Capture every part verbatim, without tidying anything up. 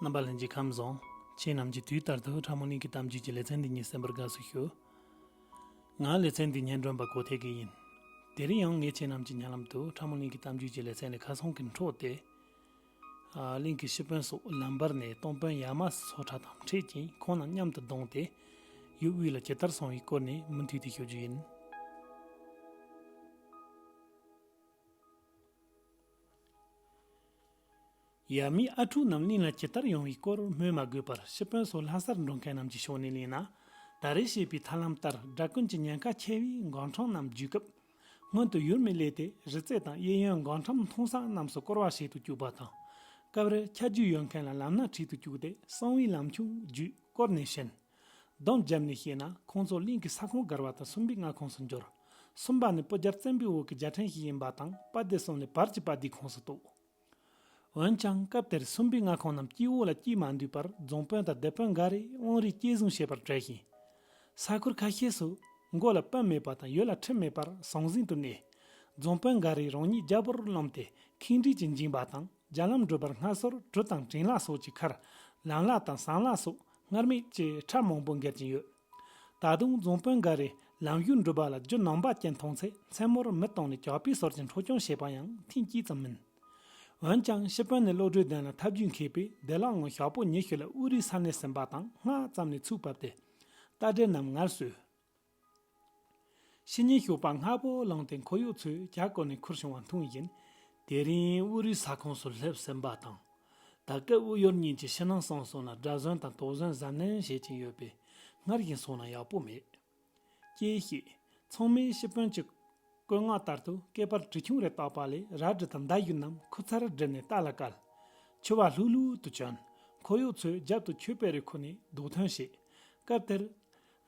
རྣམ་པ་ལྷན་རྒྱས་ཁམས་བཟང་། ཁྱེད་རྣམས་ཀྱིས་དུས་ལྟར་དུ་ཁྲ་མོ་གླིང་གི་གཏམ་རྒྱུད་ཀྱི་ལེ་ཚན་འདི་ཉིད་གསན་པར་དགའ་བསུ་ཞུ། ང་ལེ་ཚན་འདི་སྙན་སྒྲོན་པ་གོ་ཐེ་གི་ཡིན། དེ་རིང་ཡང་ངས་ཁྱེད་རྣམས་ཀྱི་སྙན་ལམ་དུ་ཁྲ་མོ་གླིང་གི་གཏམ་རྒྱུད་ཀྱི་ལེ་ཚན་ལས་ཁ་སང་གི་འཕྲོ་སྟེ། ཨ། གླིང་གི་ཤི་དཔོན་སོགས་ལམ་བར་ནས་སྟོང་དཔོན་ཡ་མ་སོ་ཁྲ་དང་འཕྲད་ཅིང་ཁོང་རྣམས་མཉམ་དུ་བསྡོངས་ཏེ། ཡུལ་དབུས་ལ་ཇི་ལྟར་སོང་བའི་སྐོར་ནས་མུ་མཐུད་དེ་ཞུ་རྒྱུ་ཡིན། ཡབ་མེས་ཨ་ཕྲུག་རྣམས་གླིང་ལ་ཇི་ལྟར་ཡོང་བའི་སྐོར་སྨོས་མ་དགོས་པར་ཤི་དཔོན་སོགས་ལྷ་སར་འགྲོ་མཁན་རྣམས་ཀྱི་ཕྱོགས་ནས་གླེང་ན། ད་རེས་བཤད་པའི་ཐབས་ལམ་ལྟར་དགྲ་རྐུན་གྱི་ཉེན་ཁ་ཆེ་བའི་འགོག་སྲུང་རྣམས་བརྒྱུད་སྐབས། སྔོན་དུ་ཡུལ་མི་སླེབས་ཏེ་རི་རྩེ་དང་གཡས་གཡོན་འགོག་སྲུང་མཐོང་ས་རྣམས་སུ་སྐོར་བ་བྱེད་དུ་བཅུག་པ་དང་། སྐབས་རེར་ཁྱད་རྒྱུ་ཡོད་མཁན་ལ་ལམ་སྣ་ཁྲིད་དུ་བཅུག་སྟེ་གསང་བའི་ལམ་ཆུང་བརྒྱུད་སྐོར་ནས་བྱིན། སྡོམ་བརྒྱབ་ནས་བཤད་ན་ཁོང་ཚོ་གླིང་གི་ས་ཁོངས་བརྒལ་བ་དང་སུམ་པའི་མངའ་ཁོངས་སུ་འབྱོར། སུམ་པ་ནི་སྤུ་རྒྱལ་བཙན་པོའི་འོག་གི་རྒྱལ་ཕྲན་ཞིག་ཡིན་པ་དང་དཔལ་སྡེ་གསུམ་ལས་བར་གྱི་དཔལ་སྡེའི་ཁོངས་སུ་གཏོགས། འོན་ཀྱང་སྐབས་དེར་སུམ་པའི་མངའ་ཁོངས་རྣམས་སྐྱེ་བོ་ལ་སྐྱེས་མ་འདུས་པར་རྫོང་དཔོན་དང་སྡེ་དཔོན་འགའ་རེས་དབང་རིས་བསྐྱེད་བཟུང་བྱས་པར་བྲེལ་ཞིང་། ས་ཁུལ་ཁ་ཤས་སུ་མགོ་ལ་སྤུ་མེད་པ་དང་ཡུལ་ལ་ཁྲི་མེད་པར་ཟང་ཟིང་དུ་གནས། རྫོང་དཔོན་འགའ་རེས་རང་ཉིད་རྒྱལ་པོར་རློམ་སྟེ་ཁེངས་དྲེགས་ཀྱིས་འགྱིང་བ་དང་རྒྱ་ལམ་བགྲོད་པར་སྔ་སོར་གྲུ་དང་བྲན་ལ་སོགས་ཀྱི་ཁར་ལམ་ལ་དང་ཟམ་ལ་སོགས་སྔར་མེད་ཀྱི་ཁྲལ་མང་པོ་འགེལ་གྱིན་ཡོད། ད་དུང་རྫོང་དཔོན་འགའ་རེས་ལམ་ཡུལ་འགྲུལ་པ་ལ་རྒྱུ་ནང་པ་ཅན་མཐོང་ཚེ་མཚན་མོར་མི་གཏོང་ནས་ཇག་པའི་སོར་གྱི་འཕྲོག་བཅོམ་བྱེད་པ་ཡང་ཐེངས་གཅིག་ཙམ་མིན། འོན་ཀྱང་ཤི་དཔོན་ནི་བློ་གྲོས་ལྡན་ལ་ཐབས་ཇུས་མཁས་པས་བདེ་བླག་ངང་ཞག་པོ་ཉི་ཤུ་ལ་དབུ་རུའི་ས་གནས་ཟིན་པ་དང་སྔ་ཙམ་ནས་ཚུགས་བབས་ཏེ། རྟ་དྲེལ་རྣམས་ངལ་གསོས། ཕྱི་ཉིན་ཞོགས་པ་སྔ་པོ་ལངས་ཏེ་འཁོར་གཡོག་ཚོས་ཇ་བསྐོལ་ནས་ཁུར་བྱུང་བ་འཐུང་བཞིན། དེ་རིང་དབུ་རུའི་ས་ཁོངས་སུ་སླེབས་ཟིན་པ་དང་། ད་སྐབས་དབུ་གཡོར་གཉིས་ཀྱི་ཕྱི་ནང་གསང་གསུམ་ལ་སྒྲ་ཟོན་དང་དོགས་ཟོན་གཟབ་ནན་བྱེད་ཀྱིན་ཡོད་པས་སྔར་བཞིན་སོང་ན་ཡག་པོ་མེད། ཅེས་བཤད། ཚང་མས་ཤི་དཔོན་གྱི་བཀོད་མངགས་ལྟར་དུ་སྐེད་པར་གྲི་ཆུང་རེ་བཏགས་པ་ལས་རལ་གྲི་དང་མདའ་གཞུ་རྣམས་ཁུར་ཚར་བསྒྲིལ་ནས་རྟ་ལ་བཀལ། ཕྱུ་པ་ལྷུག་ལྷུག་ཏུ་གྱོན། འཁོར་གཡོག་ཚོས་རྒྱབ་ཏུ་ཆོས་སྤེལ་རེ་འཁུར་ནས་རྡོག་ཐོན་བྱེད། སྐབས་དེར།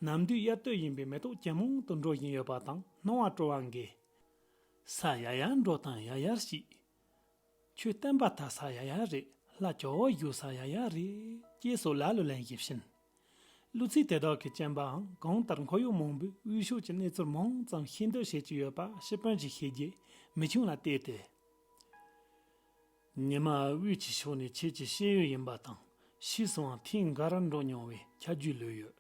ནམ་དུས་དབྱར་སྟོད་ཡིན་པས་མེ་ཏོག་ཇེ་མང་དུ་འགྲོ་བཞིན་ཡོད་པ་དང་སྣང་བ་སྤྲོ་བ་འགས། ས་ཡ་ཡར་འགྲོ་དང་ཡ་ཡར་སྐྱེས། ཆོས་བསྟན་པ་དར་ས་ཡ་ཡར་རེད། ལྷ་བྱ་བ་བཞུགས་ས་ཡ་ཡར་རེད། ཅེས་སོགས་ལ་ལུ་ལན་ཞིག་བྱིན། གླུ་ཚིག་དེ་དག་གི་རྐྱེན་པའང་གང་ལྟར་འཁོར་གཡོག་མང་པོས་དབུས་ཕྱོགས་ཀྱི་གནས་ཚུལ་མང་ཙམ་ཤེས་འདོད་བྱེད་ཀྱི་ཡོད་པ་ཤི་དཔོན་གྱིས་ཤེས་རྗེས་མི་ཆུང་ལ་བལྟས་ཏེ། ཉི་མ་དབུས་ཀྱི་ཕྱོགས་ནས་ཁྱེད་ཀྱི་ཤེས་ཡོན་ཡིན་པ་དང་ཕྱིས་སུའང་ཐེངས་འགའ་རེ་འགྲོ་མྱོང་བའི་ཁྱད་ཆོས་ལོས་ཡོད།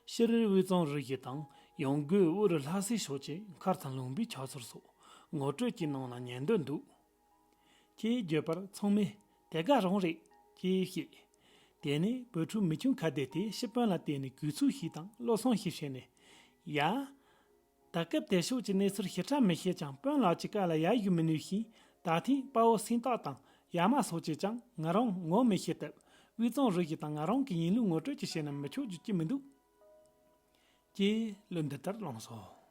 སྤྱིར་དབུས་གཙང་རུ་བཞི་དང་ཡང་སྒོས་དབུ་རུ་ལྷ་སའི་ཕྱོགས་ཀྱི་མཁར་དང་ལུང་པའི་ཆགས་ཚུལ་སོགས་ངོ་སྤྲོད་ཀྱི་ནང་ན་ཉན་འདོད་འདུག་ཅེས་བརྗོད་པར་ཚང་མས་དེ་ག་རང་རེད་ཅེས་བཤད། དེ་ནས་བུ་ཕྲུག་མི་ཆུང་ཁ་བདེ་དེས་ཤི་དཔོན་ལ་བལྟས་ནས་གུས་ཚུལ་ཞིག་དང་བློ་བཟང་ཞིག་བྱས་ནས། ཡ། ད་སྐབས་དེ་ཕྱོགས་ཀྱི་གནས་ཚུལ་ཞིབ་ཕྲ་མི་ཤེས་ཀྱང་དཔོན་ལགས་ཀྱི་བཀའ་ལ་ཡར་ཞུ་མི་ནུས་ཤིང་ད་ཐེངས་དཔའ་བོ་སེང་སྟག་དང་ཡ་མ་སོགས་ཀྱིས་ཀྱང་ང་རང་ངོ་མི་ཤེས་སྟབས་དབུས་གཙང་རུ་བཞི་དང་ང་རང་གི་ཡིན་ལུགས་ངོ་སྤྲོད་ཅིག་བྱས་ན་མི་ཆོག་རྒྱུ་ཅི་མི་འདུག་ཅེས་གླུ་འདི་ལྟར་བླངས་སོ།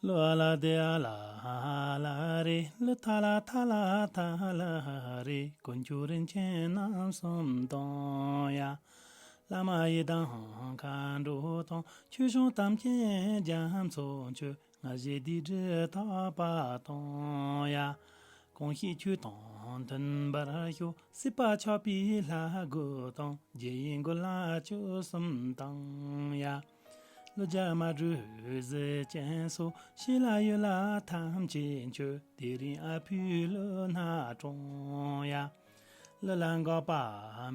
ལོ་ཨ་ལ་དེ་ཨ་ལ་ཨ་ལ་རེ། ལོ་ཐ་ལ་ཐ་ལ་ཐ་ལ་རེ། དཀོན་མཆོག་རིན་ཆེན་རྣམ་གསུམ་དང་ཡ། བླ་མ་ཡི་དམ་མཁའ་འགྲོ་དང་། ཆོས་སྐྱོང་དམ་ཅན་རྒྱ་མཚོ་མཆོད། ང་ཞེ་སྡིག་སྒྲིབ་དག་པ་དང་ཡ། གང་ཞིག་ཆོས་དང་མཐུན་པར་ཤོག་སྲིད་པ་ཆགས་པའི་ལྷ་སྒོ་དང་། རྗེ་ཡི་མགོན་ལ་སྤྱོད་གསུམ་དང་ཡ། ལོ་བརྒྱ་མ་དྲུག་གཟི་ཅན་སོགས། ཕྱི་ལ་ཡུལ་ལ་ཐམས་ཅད་མཆོད། དེ་རིང་ཨ་ཕའི་ལུས་སྣ་དྲོངས་ཡ། ལུས་ལ་འགག་པ་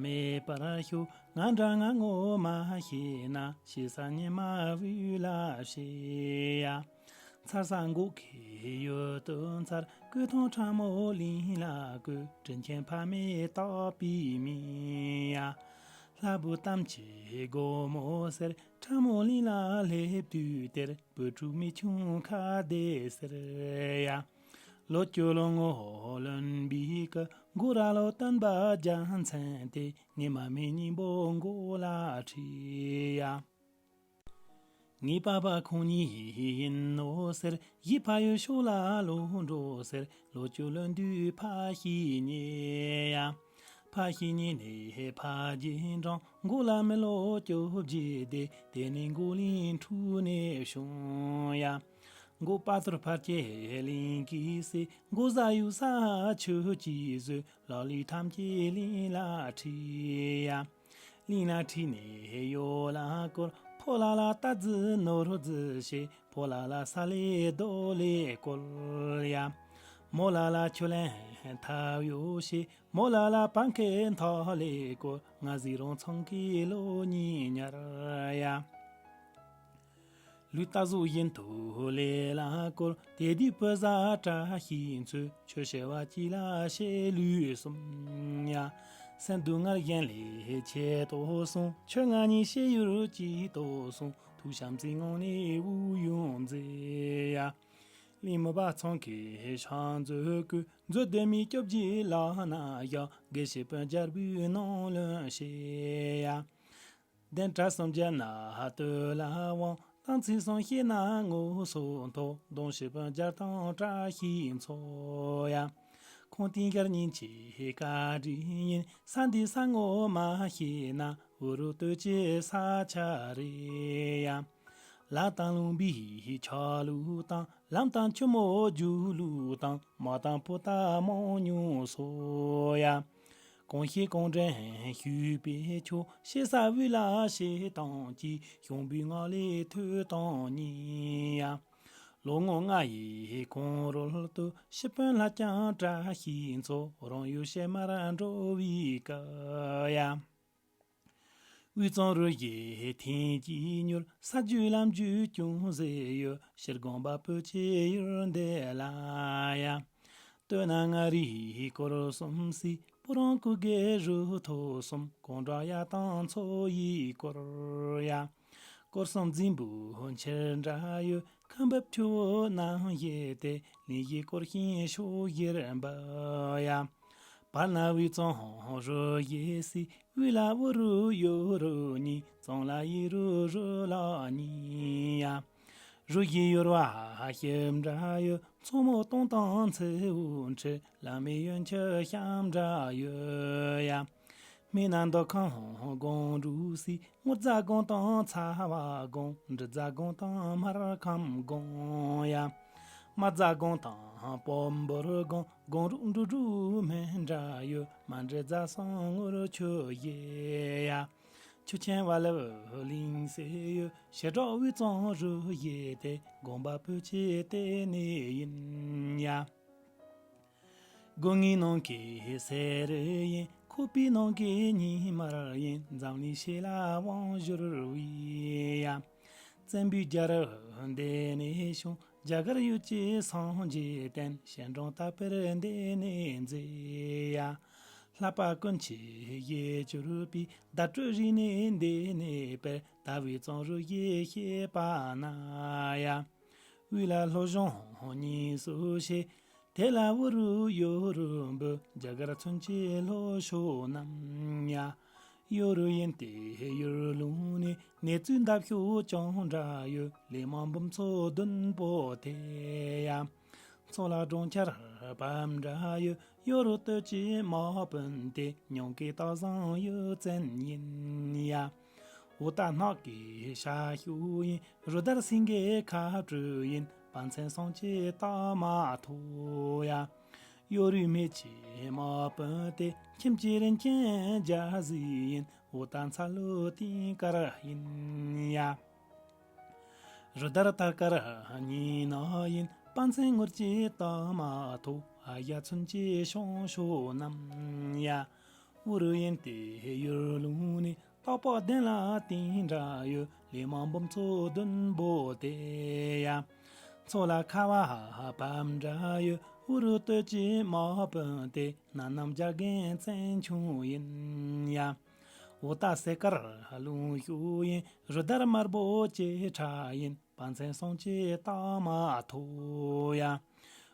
མེད་པར་ཤོག་ང་འདྲ་ང་ངོ་མ་ཤེས་ན། ཤེས་ས་ཉི་མ་དབུས་ལ་ཕྱེ་ཡ། འཚར་ས་འགོག་གི་ཡུལ་དུ་འཚར། སྐུ་ཐང་ཁྲ་མོ་གླིང་ལ་བཀོད། དྲིན་ཆེན་ཕ་མས་བཏགས་པའི་མིང་ཡ། ལྷ་བུ་དམ་ཆོས་སྒོ་མོ་ཟེར། ཁྲ་མོ་གླིང་ལ་སླེབས་དུས་དེར། བུ་ཕྲུག་མི་ཆུང་ཁ་བདེ་ཟེར་ཡ། ལོ་བཅུ་ལོ་ངོ་ལོན་པའི་སྐུ། མགོ་ར་ལོ་སྟོན་པ་རྒྱལ་མཚན་དེ། ཉི་མ་མེ་སྙིང་པོ་མགོ་ལ་ཁྲིད་ཡ། ངའི་པ་ཕ་ཁོང་གཉིས་ཡིན་ནོ་ཟེར། གཞིས་ཕ་ཡུལ་ཕྱོགས་ལ་ལོག་འགྲོ་ཟེར། ལོ་བཅུ་ལོན་དུས་ཕ་ཤི་ཉེ་ཡ། ཕ་ཤི་ཉེ་ནས་ཕ་རྒྱལ་འབྲང་། མགོ་ལ་མི་ལོ་བཅོ་བརྒྱད་དེ། དེ་ནས་མགོ་གླིང་འཁྲུག་ནས་བྱུང་ཡ། མགོ་དཔའ་ཐུལ་ཕར་སྐྱེས་གླིང་གིས་གསོས། མགོ་བཟའ་གཡུལ་ས་ཆུ་སྐྱེས་བཟོས། ལ་ལུ་ཐམས་ཅད་གླིང་ལ་ཁྲིད་ཡ། གླིང་ལ་ཁྲིད་ནས་ཡོ་ལ་བསྐོར། ཕོ་ལ་ལ་རྟ་རྫི་ནོར་རྫི་བྱས། ཕོ་ལ་ལ་ས་ལེ་རྡོ་ལེ་བསྐོར་ཡ། མོ་ལ་ལ་ཆུ་ལེན་ཐབས་ཡོ་བྱས། མོ་ལ་ལ་བ་མཁལ་མཐོ་ལེ་བསྐོར། ང་གཟིགས་རུང་ཚང་གི་ལོ་གཉིས་ཉར་ཡ། ལུས་རྟ་ཟོག་བཞིན་དུ་ལེ་ལ་བསྐོར། དེ་དུས་བུ་བཟའ་བཀྲ་ཤིས་མཚོས། ཆུ་བྱི་བ་གཅིག་ལ་བྱི་ལུས་གསུམ་ཡ། སེམས་སྡུག་བསྔལ་གཞན་ལས་ཆེ་ཏོག་གསུངས། ཆུ་ང་གཉིས་བྱི་ཡུར་གཅིག་ཏོག་གསུངས། ཐུགས་བྱམས་བརྩེའི་ངང་ནས་དབུགས་དབྱུང་མཛད་ཡ། གླིང་མི་བ་ཚང་གིས་ཕྱག་མཛོད་བཀོད། མཛོད་སྡེ་མི་སྐྱོབ་ཀྱི་ལག་ན་བཞག། དགེ་བཤེས་སྤུན་རྒྱལ་པོའི་ནང་ལོན་བྱས་ཡ། གདན་གྲལ་གསུམ་བརྒྱད་ན་སྟོད་ལ་དབང་། རྟགས་མཚན་གསུམ་ཤེས་ན་ངོ་སོ་མཐོ། གདོང་བཞི་སྤུན་རྒྱལ་དང་བཀྲ་ཤིས་མཚོ་ཡ། ཁོང་སྟེང་ཞལ་གཉིས་ཀྱི་བཀའ་དྲིན་ཡིན། ས་འདི་ས་ངོ་མ་ཤེས་ན། འུ་རུ་སྟོད་ཀྱི་ས་ཆ་རེད་ཡ། ལ་དང་ལུང་པའི་ཆ་ལུགས་དང་། ལམ་དང་ཆུ་མོ་རྒྱུག་ལུགས་དང་། མ་དང་ཕུ་ཐག་མང་ཉུང་སོགས་ཡ། གང་ཤེས་གང་དྲན་ཞུས་པས་ཆོག། ཤེས་ས་དབུས་ལ་ཤེས་དང་གཅིག། ཤོང་བུའི་ངག་ལས་ཐོས་དང་གཉིས་ཡ། ལོ་ངོ་ལྔ་ཡི་གོང་རོལ་དུ། ཤི་དཔོན་ལྷ་ལྕམ་བཀྲ་ཤིས་མཚོ། རང་ཡུལ་ཕྱེ་མར་འགྲོ་བའི་སྐབས་ཡ། དབུས་གཙང་རུ་བཞི་ཐེངས་གཅིག་མྱུར། ས་རྒྱུད་ལམ་རྒྱུད་ཅུང་ཟད་ཡོད། ཕྱིར་དགོངས་པ་བོད་ཀྱི་ཡུལ་འདི་ལ་ཡ། སྟོད་ན་མངའ་རིས་སྐོར་གསུམ་སྲིད། སྤུ་རང་སྐུ་དགེ་རུ་ཐོག་གསུམ། གངས་བྲག་གཡའ་དང་མཚོ་ཡི་སྐོར་ཡ། སྐོར་གསུམ་རྫིང་བུ་ཆེར་འདྲ་ཡོད། ཁ་འབབ་ཆུ་བོ་རྣམ་བཞི་སྟེ། གླིང་བཞི་བསྐོར་ཞིང་ཕྱོགས་བཞིར་འབབ་ཡ། བར་ན་དབུས་གཙང་རུ་བཞི་སྲིད། དབུས་ལ་དབུ་རུ་ཡུ་རུ་གཉིས། གཙང་ལ་གཡས་རུ་རུ་ལ་གཉིས་ཡ། རུ་བཞི་ཡུར་བ་ཞིབ་འདྲ་ཡོད། མཚོ་མོ་སྟོང་དང་མཚེའུ་ཁྲི། ལ་མེ་གཡོན་ཆུ་ཤམ་འདྲ་ཡོད་ཡ། སྨད་ན་མདོ་ཁམས་སྒང་དྲུག་སྲིད། རྔུལ་རྫ་སྒང་དང་ཚ་བ་སྒང་། འབྲི་རྫ་སྒང་དང་སྨར་ཁམས་སྒང་ཡ། རྨ་རྫ་སྒང་དང་སྤོ་འབོར་སྒང་། སྒང་དྲུག་འབྲུ་དྲུག་སྨད་འདྲ་ཡོད། རྨ་འབྲི་རྫ་གསུམ་རྔུལ་ཆུ་བཞི་ཡ། ཆུ་ཆེན་བ་ལུ་གླིང་སྲིད་ཡོད། ཞི་དྲག་དབུས་གཙང་རུ་བཞི་སྟེ། དགོངས་པ་བོད་ཀྱི་ལྟེ་གནས་ཡིན་ཡ། སྒོ་ལྔའི་ནང་གི་སེར་ཡིན། ཁོག་པའི་ནང་གི་ཉི་མར་ཡིན། འཛམ་གླིང་ཕྱེད་ལ་དབང་བསྒྱུར་བའི་ཡ། བཙན་པོའི་རྒྱལ་རབས་འདི་ནས་བྱུང་། རྒྱ་གར་ཡུལ་གྱི་སངས་རྒྱས་བསྟན། སྤྱན་དྲངས་དར་དཔལ་འདི་ནས་མཛད་ཡ། ལྷག་པ་ཀུན་གྱི་གཞིར་གྱུར་པའི། བརྡ་སྤྲོད་རིག་གནས་འདི་ནས་སྤེལ། དར་བའི་གཙང་རུ་ཞེས་བཤད་པ་ན་ཡ། དབུས་ལ་ལྷོ་གཞོང་གཉིས་སུ་ཕྱེ། དེ་ལ་དབུ་རུ་གཡོ་རུ་འབུད། རྒྱ་གར་ཚུན་ཆད་ལྷོ་ཕྱོགས་རྣམས་ཡ། གཡོ་རུ་ཡིན་ཏེ་ཡུལ་ལུང་ནས། གནས་ཚུལ་འདབ་གཤོག་ཅུང་འདྲ་ཡོད། ལས་མང་འབུམ་ཚོགས་བདུན་པོ་དེ་ཡ། མཚོ་ལ་གྲོང་ཁྱེར་བབས་འདྲ་ཡོད། གཡོ་རུ་སྟོད་ཀྱི་དམག་དཔོན་ཏེ། ཉང་གི་སྟག་བཟང་གཡུ་བཙན་ཡིན་ཡ། འུ་རྟ་ནགས་ཀྱི་ཤར་ཕྱོགས་ཡིན། རུ་དར་སེང་གེ་ཁ་སྤྲོད་ཡིན། དཔལ་མཚན་སངས་རྒྱས་རྟགས་མ་ཐོབ་ཡ། གཡོ་རུའི་སྨད་ཀྱི་དམག་དཔོན་ཏེ། ཁྱིམ་གྱི་རིན་ཆེན་རྒྱལ་གཟིགས་ཡིན། འུ་རྟ་ཚ་ལུ་ཏིང་དཀར་ཡིན་ཡ། རུ་དར་དར་དཀར་གཉིས་ནག་ཡིན། དཔལ་མཚན་དངུལ་གྱི་རྟགས་མ་ཐོབ། ཨ་ཡ་ཚུན་ཆད་ཤོང་ཤོག་རྣམས་ཡ། དབུ་རུ་ཡིན་ཏེ་ཡུལ་ལུང་ནས། སྟག་ལྤགས་གདན་ལ་ཏིང་འདྲ་ཡོད། ལས་མང་འབུམ་ཚོགས་བདུན་པོ་དེ་ཡ། མཚོ་ལ་ཁ་བ་བབས་འདྲ་ཡོད། དབུ་རུ་སྟོད་ཀྱི་དམག་དཔོན་ཏེ། ནག་གནམ་རྒྱ་རྒན་བཙན་ཆུང་ཡིན་ཡ། འུ་རྟ་སེར་དཀར་ལུང་ཤོག་ཡིན། རུ་དར་དམར་པོ་ཅེ་ཁྲ་ཡིན། དཔལ་མཚན་སངས་རྒྱས་རྟགས་མ་ཐོབ་ཡ།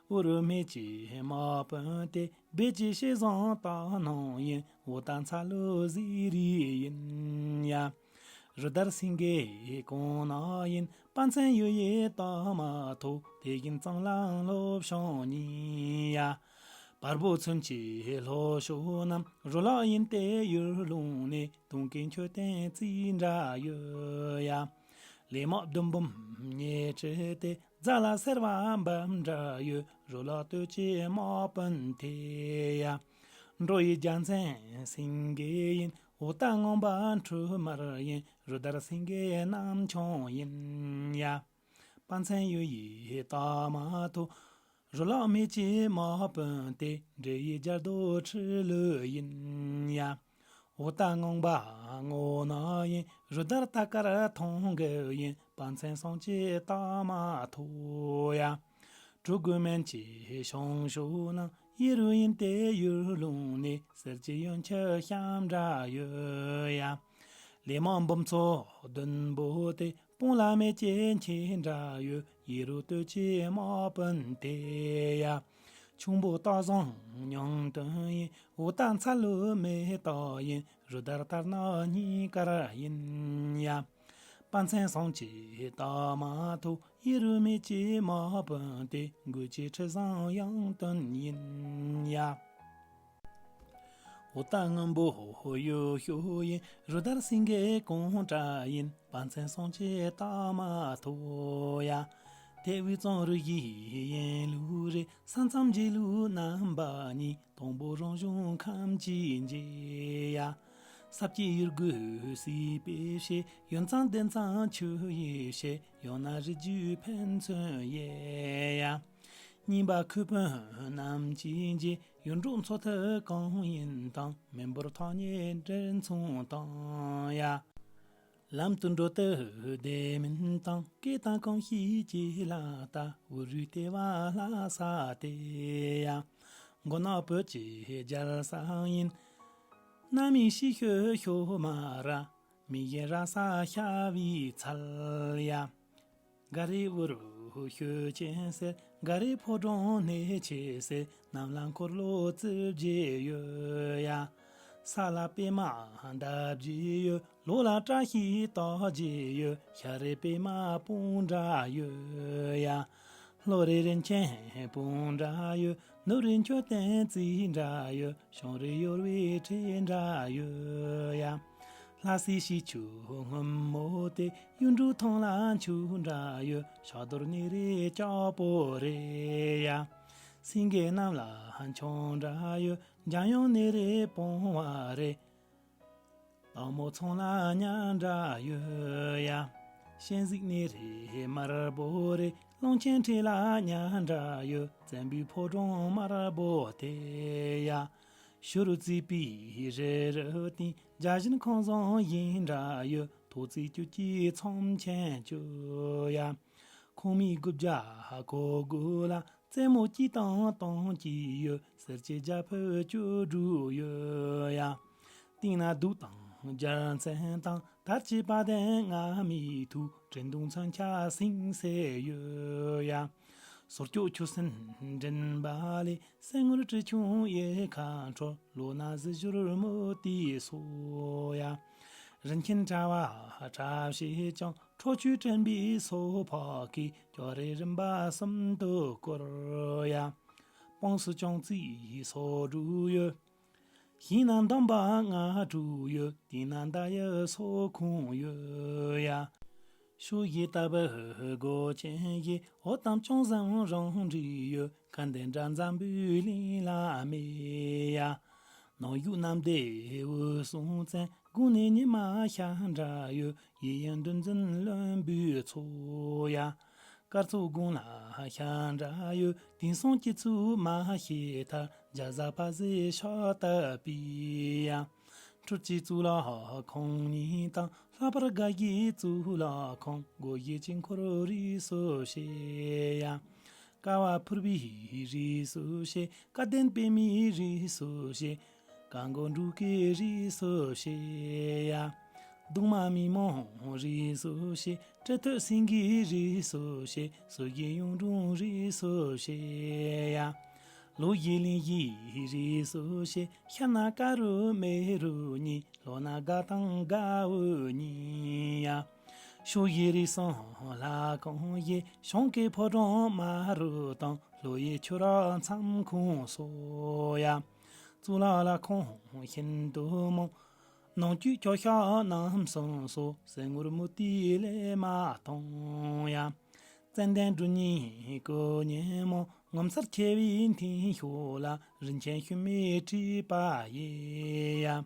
དབུ་རུ་སྨད་ཀྱི་དམག་དཔོན་ཏེ། སྦས་ཀྱི་ཤེལ་བཟང་རྟགས་སྣང་ཡིན། འུ་རྟ་ཚ་ལུ་གཟིག་རིས་ཡིན་ཡ། རུ་དར་སེང་གེ་གོང་ན་ཡིན། དཔལ་མཚན་གཡུ་ཡི་རྟགས་མ་ཐོབ། དེ་བཞིན་གཙང་ལ་ལྷོ་བྱང་གཉིས་ཡ། བལ་པོ་ཚུན་གྱི་ལྷོ་ཕྱོགས་རྣམས། རུ་ལག་ཡིན་ཏེ་ཡུལ་ལུང་ནས། དུང་གི་མཆོད་རྟེན་རྩིག་འདྲ་ཡོད་ཡ། ལས་དམག་བདུན་འབུམ་ཉེར་དྲུག་སྟེ། རྫ་ལ་སེར་བ་འབབ་འདྲ་ཡོད། རུ་ལག་སྟོད་ཀྱི་དམག་དཔོན་དེ་ཡ། འགྲོ་ཡི་རྒྱལ་མཚན་སེང་གེ་ཡིན། འུ་ཏ་ངང་པ་འཕྲུལ་མར་ཡིན། རུ་དར་སེང་གེ་གནམ་མཆོང་ཡིན་ཡ། དཔའ་མཚན་ཡོད་ཡི་རྟགས་མ་ཐོབ། རུ་ལག་མེད་ཀྱི་དམག་དཔོན་དེ། འདྲེ་ཡི་རྒྱལ་རྡོ་ཁྲི་ལོད་ཡིན་ཡ། འུ་ཏ་ངང་པ་ངོ་ན་ཡིན། རུ་དར་རྟ་དཀར་མཐོང་གི་ཡིན། དཔའ་མཚན་སོང་ཅི་རྟགས་མ་ཐོབ་ཡ། གྲུ་གུ་མན་ཆད་ཤོང་ཤོག་ན། ཡེ་རུ་ཡིན་ཏེ་ཡུལ་ལུང་ནས། གསེར་གྱི་ཡོན་ཆབ་བཤམས་འདྲ་ཡོད་ཡ། ལས་མང་འབུམ་ཚོགས་བདུན་པོ་དེ། སྤང་ལ་མེད་ཀྱི་ཁྱེད་འདྲ་ཡོད། ཡེ་རུ་སྟོད་ཀྱི་དམག་དཔོན་དེ་ཡ། ཁྱུང་པོ་སྟག་བཟང་ཉང་སྟོན་ཡིན། འུ་ཏ་འཚལ་ལོ་མེ་སྟག་ཡིན། རུ་དར་དར་ནག་གཉིས་ཀར་ཡིན་ཡ། དཔའ་མཚན་སོང་ཅི་རྟགས་མ་ཐོབ། ཡེ་རུ་མེད་ཀྱི་དམག་དཔོན་དེ། མགོ་ཅི་ཁྲི་བཟང་ཡང་སྟོན་ཡིན་ཡ། འུ་ཏ་སྔོན་པོ་ཡོད་ཤོ་ཡིན། རུ་དར་སེང་གེ་གང་འདྲ་ཡིན། དཔའ་མཚན་སོང་ཅི་རྟགས་མ་ཐོབ་ཡ། དེ་དབུས་གཙང་རུ་བཞི་ཡན་ལུགས་རེད། ས་མཚམས་འབྱེད་ལུགས་རྣམ་པ་གཉིས། དང་པོ་རང་བྱུང་ཁམས་ཀྱི་འབྱེད་ཡ། ས་སྐྱེས་ཡུལ་དགུ་སྲིད་པའི་ཕྱེད། ཡོན་གཙང་གདན་གཙང་ཆུ་ཡི་ཕྱེད། ཡང་ན་རི་རྒྱུད་ཕན་ཚུན་དབྱེ་ཡ། གཉིས་པ་ཁུལ་དཔོན་རྣམས་ཀྱི་འབྱེད། ཡུལ་འབྲོག་མཚོ་ཐིག་གང་ཡིན་དང་། མི་འབོར་ཐག་ཉེ་འབྲེལ་མཚུངས་དང་ཡ། ལམ་དུ་འགྲོ་དུས་བདེ་མིན་དང་། སྐད་དང་གོམས་གཤིས་ཀྱི་ལ་ལྟ། འུ་རུའི་ལྟེ་བ་ལྷ་ས་དེ་ཡ། མགོ་ནག་བོད་ཀྱི་རྒྱལ་ས་ཡིན། གནམ་མེད་ཤི་ཤོད་ཤོ་མ་ར། མི་ཡི་ར་ས་ཤ་བའི་ཚལ་ཡ། ག་རེ་འུ་རུ་ཤོད་ཆེན་ཟེར། ག་རེ་ཕོ་བྲང་གནས་ཆེ་ཟེར། གནམ་ལ་འཁོར་ལོ་རྩིབས་བརྒྱད་ཡོད་ཡ། ས་ལ་པད་མ་འདབ་བརྒྱད་ཡོད། ལོ་ལ་བཀྲ་ཤིས་རྟགས་བརྒྱད་ཡོད། ཤར་རི་པད་མ་སྤུངས་འདྲ་ཡོད་ཡ། ལྷོ་རི་རིན་ཆེན་སྤུངས་འདྲ་ཡོད། ནུབ་རི་མཆོད་རྟེན་རྩིབས་འདྲ་ཡོད། བྱང་རི་གཡོ་བའི་ཁྲི་འདྲ་ཡོད་ཡ། ལྷ་སའི་ཤིང་ཆུ་སྔོན་མོ་དེ། གཡུ་འབྲུག་ཐང་ལ་མཆོད་འདྲ་ཡོད། ཕྱག་རྡོར་གནས་རི་ལྕགས་པོ་རེད་ཡ། སེང་གེ་གནམ་ལ་མཆོང་འདྲ་ཡོད། འཇམ་དབྱངས་གནས་རི་སྤང་བ་རེད། སྟག་མོ་ཚང་ལ་ཉལ་འདྲ་ཡོད་ཡ། ཤན་གཟིག་གནས་རི་དམར་པོ་རེད། གླང་ཆེན་ཁྲི་ལ་ཉལ་འདྲ་ཡོད། བཙན་པོའི་ཕོ་བྲང་དམར་པོ་དེ་ཡ། ཞུ་རུ་རྩིས་པའི་རི་རུ་སྟེང་། བརྒྱ་བྱིན་ཁང་བཟང་ཡིན་འདྲ་ཡོད། ཐོག་བརྩེགས་བཅུ་གཅིག་ཚོམས་ཆེན་བཅུ་ཡ། ཁང་མིག་དགུ་བརྒྱ་གོ་དགུ་ལ། རྩེ་མོ་གཅིག་དང་སྟོང་གཅིག་ཡོད། གསེར་གྱི་རྒྱ་ཕིབས་བཅུ་དྲུག་ཡོད་ཡ། སྟེང་ན་གདུགས་དང་རྒྱལ་མཚན་དང་། དར་གྱི་དཔལ་ལྡན་རྔ་མའི་ཐུགས། དྲན་གདུང་མཚོན་ཆ་སིང་སེ་ཡོད་ཡ། ཟོར་སྐྱོགས་ཆུ་སྲིན་མགྲིན་པ་ལས། གསེར་དངུལ་དྲིལ་ཆུང་གཡས་ཁ་འཕྲོ། ལོ་ན་གཟི་བཞུར་མུ་ཏིག་སོགས་ཡ། རིན་ཆེན་དྲ་བ་དྲ་ཕྱེད་ཀྱང་། ཁྲོ་ཆུའི་དྲན་པའི་སོ་ཕག་གིས། ཅོག་རེ་རིམ་པ་གསུམ་དུ་བསྐོར་ཡ། དཔངས་སུ་ཅུང་ཙིག་སོ་དྲུག་ཡོད། ཞེང་ན་འདམ་བག་ལྔ་དྲུག་ཡོད། སྟེང་ན་མདའ་ཡི་སོ་ཁུང་ཡོད་ཡ། ཕྱོགས་བཞི་ལྟ་བུ་སྒོ་ཆེན་བཞི། འོག་ཏམ་ཅུང་ཟད་རང་འགྲིག་ཡོད། ཁ་འདི་འདྲ་འཛམ་བུའི་གླིང་ལ་མེད་ཡ། ནང་བཞུགས་གནམ་བདེ་འོད་སྲུང་བཙན། དགུང་ནས་ཉི་མ་ཤར་འདྲ་ཡོད། ཡིད་ཡུལ་འདུ་འཛིན་བློན་པོའི་ཚོགས་ཡ། སྐར་ཚོགས་དགུང་ལ་ཤར་འདྲ་ཡོད། དེང་སང་སྐྱེ་ཚུལ་མ་ཤེས་ཐལ། རྒྱ་བཟའ་ཕ་ཟས་ཕྱག་བཏབ་པའི་ཡ། འཕྲུལ་གྱི་གཙུག་ལག་ཁང་གཉིས་དང་། ལྷག་པར་དགའ་བཞིའི་གཙུག་ལག་ཁང་། སྒོ་བཞི་དཀྱིལ་འཁོར་རིས་སུ་བྱས་ཡ། ཀ་བ་ཕུར་བུའི་རིས་སུ་བྱས། སྐལ་ལྡན་པད་མའི་རིས་སུ་བྱས། ཀ་མགོ་འབྲུག་སྐད་རིས་སུ་བྱས་ཡ། གདུང་མ་མི་མང་རིས་སུ་བྱས། གྲི་ཐོད་སེང་གེའི་རིས་སུ་བྱས། སོ་བཞི་གཡུང་དྲུང་རིས་སུ་བྱས་ཡ། ལོ་བཞི་གླིང་བཞིའི་རིས་སུ་བྱས། ཤར་ན་ཀ་རུ་མེ་རུ་གཉིས། ལྷོ་ན་དགའ་ཐང་དགའ་བོ་གཉིས་ཡ། ཕྱོགས་བཞིའི་རིགས་གསུམ་ལྷ་ཁང་བཞི། བྱང་གི་ཕོ་བྲང་མ་རུ་དང་། ལྷོ་ཡི་ཆུ་རགས་མཚམས་ཁང་སོགས་ཡ། གཙུག་ལག་ལྷ་ཁང་ཤིན་ཏུ་མང་། ནང་བཅུད་ཁྱོ་ཤ་རྣམ་གསུམ་སོགས། གསེར་དངུལ་མུ་ཏིག་ལས་མ་མཐོང་ཡ། ཙན་དན་སྦྲུལ་ནག་གི་ཉིན་མོ། ངོ་མཚར་ཁྱེར་བའི་འཐེན་ཤོག་ལ། རིན་ཆེན་ཤུལ་མའི་སྤྲས་པ་ཡིན་ཡ།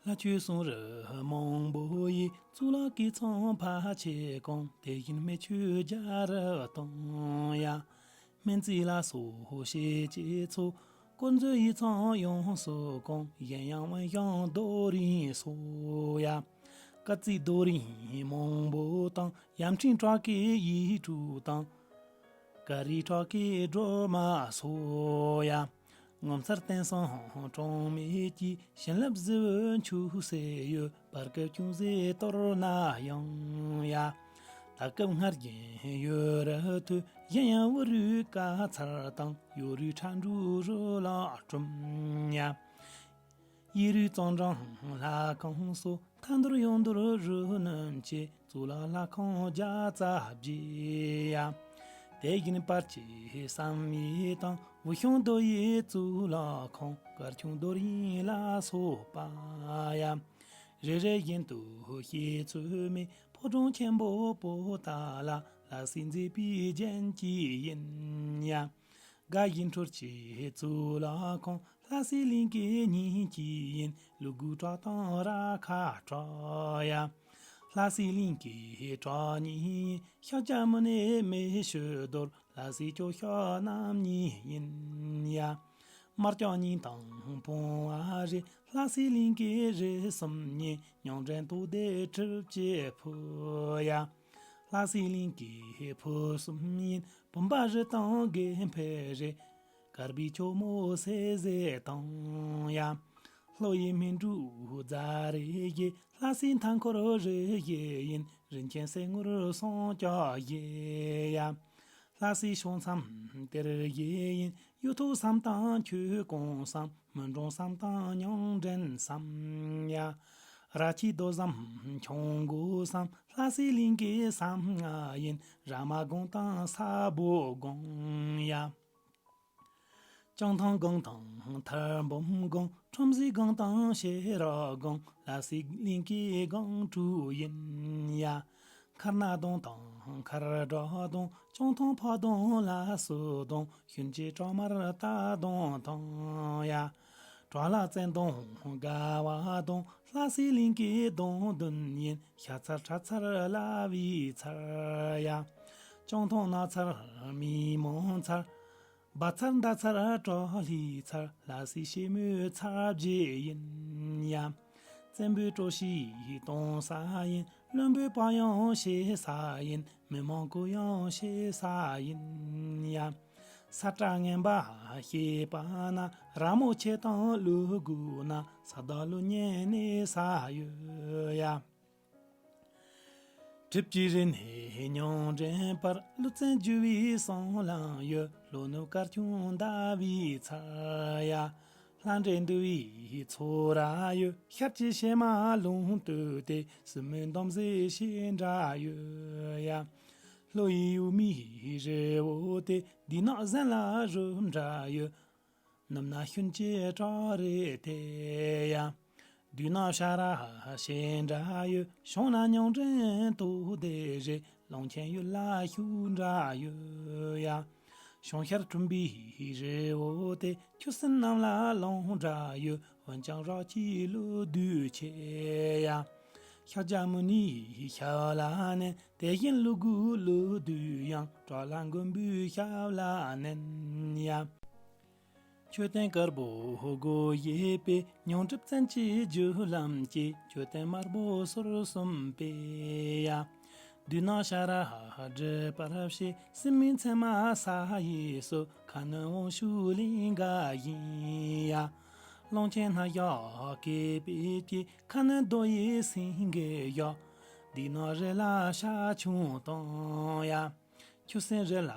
ལྷ་ཆོས་གསུང་རིགས་མང་པོ་ཡི། གཙུག་ལག་གི་ཚོམ་ཕལ་ཆེར་གང་། དེ་བཞིན་སྨན་ཆུ་རྒྱ་རུ་གཏོང་ཡ། སྨན་རྩིས་ལ་སོགས་ཤེས་བྱའི་ཚོགས། དཀོར་མཛོད་ཡིག་ཚང་ཡོངས་སུ་གང་། གཞན་ཡང་དབེན་ཞིང་རྡོ་རིང་སོགས་ཡ། སྐར་རྩིས་རྡོ་རིང་མང་པོ་དང་། ཡམ་ཕྲེང་བྲག་གི་ཡིག་དྲུག་དང་། ཀ་རི་བྲག་གི་སྒྲོལ་མ་སོགས་ཡ། ངོ་མཚར་རྟེན་གསུམ་གྲངས་མེད་ཀྱི། བྱིན་རླབས་གཟི་འོད་ཆུ་སེར་ཡོད། བར་སྐབས་ཅུང་ཟད་གཏོར་ན་ཡང་ཡ། ད་སྐབས་སྔར་བཞིན་ཡུན་རིང་ཐུབ། གཞན་ཡང་དབུ་རུའི་དཀར་ཚལ་དང་། ཡོ་རུའི་ཁྲ་འབྲུག་རི་ལ་གྲུབ་ཡ། གཡས་རུའི་གཙང་འགྲམ་ལྷ་ཁང་སོགས། མཐའ་འདུལ་ཡང་འདུལ་རི་རྣམས་ཀྱི། གཙུག་ལག་ལྷ་ཁང་བརྒྱ་རྩ་བརྒྱད་ཡ། དེ་བཞིན་བར་གྱི་བསམ་ཡས་དང་། འོད་ཤིང་རྡོ་ཡི་གཙུག་ལག་ཁང་། དཀར་ཆུང་རྡོ་རིང་ལ་སོགས་པ་ཡ། རེ་རེ་བཞིན་དུ་བཤད་ཚོད་མེད། ཕོ་བྲང་ཆེན་པོ་པོ་ཏ་ལ། ལྷ་སྲས་མཛེས་པའི་རྒྱན་གྱིས་ཡིན་ཡ། དགའ་བཞིན་ཁྲོ་ཆུའི་གཙུག་ལག་ཁང་། ལྷ་སྲས་གླིང་གི་ཉིན་གྱི་ཡིན། ལུ་གུ་བྲག་དང་ར་ཁ་བྲག་ཡ། ལྷ་སྲས་གླིང་གི་བྲག་ཉིན་ཡིན། ཤཱཀྱ་མུ་ནེ་མེ་ཤོད་རྡོར། ལྷ་སྲས་སྐྱོགས་ཤོག་རྣམ་གཉིས་ཡིན་ཡ། དམར་སྐྱོགས་ཉིན་དང་བུང་བ་རེད། ལྷ་སྲས་གླིང་གི་རི་གསུམ་ཉིན། མྱང་འདྲེན་རྟོགས་ལྡན་གྲུབ་ཀྱི་ཕུ་ཡ། ལྷ་སྲས་གླིང་གི་ཕུ་གསུམ་ཡིན། བུམ་པ་རི་དང་དགེ་འཕེལ་རི། དཀར་པོའི་ཁྱོག་མོ་སེ་ཟེ་དང་ཡ། ལྷོ་ཡི་སྨིན་དྲུག་རྫ་རི་བཞི། ལྷ་སྲས་མཐའ་འཁོར་རི་བཞི་ཡིན། རིན་ཆེན་གསེར་དངུལ་ཟངས་ལྕགས་བཞི་ཡ། ལྷ་སྲས་ཕྱོགས་མཚམས་གཏེར་བཞི་ཡིན། གཡུ་ཐོག་བསམ་དང་ཆོས་སྐོང་བསམ། མི་འགྲོ་བསམ་དང་མྱང་འདྲེན་བསམ་ཡ། ར་ཆས་རྡོ་ཟམ་ཆང་སྒོ་བསམ། ལྷ་སྲས་གླིང་གི་བསམ་ལྔ་ཡིན། ར་མ་སྒང་དང་ས་སྦོ་སྒང་ཡ། བྱང་ཐང་སྒང་དང་ཐར་འབུམ་སྒང་། ཁྲོམ་གཟིགས་སྒང་དང་ཤེས་རབ་སྒང་། ལྷ་སྲས་གླིང་གི་སྒང་དྲུག་ཡིན་ཡ། མཁར་ནག་གདོང་དང་མཁར་སྦྲག་གདོང་། བྱང་ཐང་ཕག་གདོང་ལ་སོགས་གདོང་། ཤུན་གྱི་བྲག་དམར་རྟ་གདོང་དང་ཡ། བྲག་ལ་བཙན་གདོང་དགའ་བ་གདོང་། ལྷ་སྲས་གླིང་གི་གདོང་མདུན་ཡིན། ཤ་ཚལ་ཁྲ་ཚལ་བླ་བའི་ཚལ་ཡ། བྱང་ཐང་ནགས་ཚལ་མི་མང་ཚལ། སྦ་ཚལ་མདའ་ཚལ་བྲག་ལྷའི་ཚལ། ལྷ་སྲས་ཞི་མོའི་ཚལ་བརྒྱད་ཡིན་ཡ། བཙན་པོའི་གྲོ་ཞིག་གཏོང་ས་ཡིན། བློན་པོའི་བག་ཡངས་བཞེས་ས་ཡིན། མི་མང་གུ་ཡངས་བཞེས་ས་ཡིན་ཡ། ས་བཀྲ་ངན་པ་བྱེད་པ་ན། ར་མོ་ཆེ་དང་ཀླུ་དགུ་ན། ས་བདག་ཀླུ་གཉན་གནས་ས་ཡོད་ཡ། གྲིབ་ཀྱི་རི་ནས་མྱང་འདྲེན་བར། ཀླུ་བཙན་རྒྱུ་བའི་སྲང་ལམ་ཡོད། ལྷོ་ནུབ་དཀར་ཆུང་ཟླ་བའི་ཚལ་ཡ། ལྷ་འདྲེ་འདུལ་བའི་ཚོགས་ར་ཡོད། ཤར་གྱི་བྱེ་མ་ལུང་སྟོད་དེ། སྲིན་མོའི་འདམ་གཟིགས་ཤིང་འདྲ་ཡོད་ཡ། ལྷོ་ཡི་གཡུ་མའི་རི་བོ་དེ། སྡེ་ནག་གཟན་ལ་རུབ་འདྲ་ཡོད། ནུབ་ན་ཤུན་གྱི་བྲག་རི་དེ་ཡ། སྡེ་ནག་ཤ་ར་ཤིང་འདྲ་ཡོད། བྱང་ན་མྱང་འདྲེན་རྟོགས་ལྡན་རི། གླང་ཆེན་ཡུལ་ལ་ཤུག་འདྲ་ཡོད་ཡ། བྱང་ཤར་གྲུམ་བུའི་རི་བོ་དེ། ཆུ་སྲིན་རྣམས་ལ་ལོང་འདྲ་ཡོད། འོན་ཀྱང་རག་ཅིང་ཀླུ་བདུད་ཆེ་ཡ། ཤཱཀྱ་མུ་ནེའི་ཞབས་ལ་མནན། དེ་བཞིན་ཀླུ་དགུ་ཀླུ་བདུད་ཡང་། བྲག་ལྷ་མགོན་པོའི་ཞབས་ལ་མནན་ཡ། མཆོད་རྟེན་དཀར་པོ་སྒོ་བཞི་པའི། མྱང་གྲུབ་བཙན་གྱི་རྒྱུ་ལམ་གྱི། མཆོད་རྟེན་དམར་པོ་ཟུར་གསུམ་པའི་ཡ། སྡེ་ནག་ཤ་ར་སྒྲིབ་པར་བྱེད། སྲིན་མོའི་མཚན་མ་ས་ཡི་སོ། ཁ་གནོན་དབང་ཕྱུག་ལིང་ག་བཞིན་ཡ། གླང་ཆེན་སྣ་བཞག་གད་པའི་སྐེ། ཁ་གནོན་རྡོ་ཡི་སེང་གེ་བཞག། སྡེ་ནག་རི་ལ་ཤ་ཆུང་དང་ཡ། ཆུ་སྲིན་རི་ལ་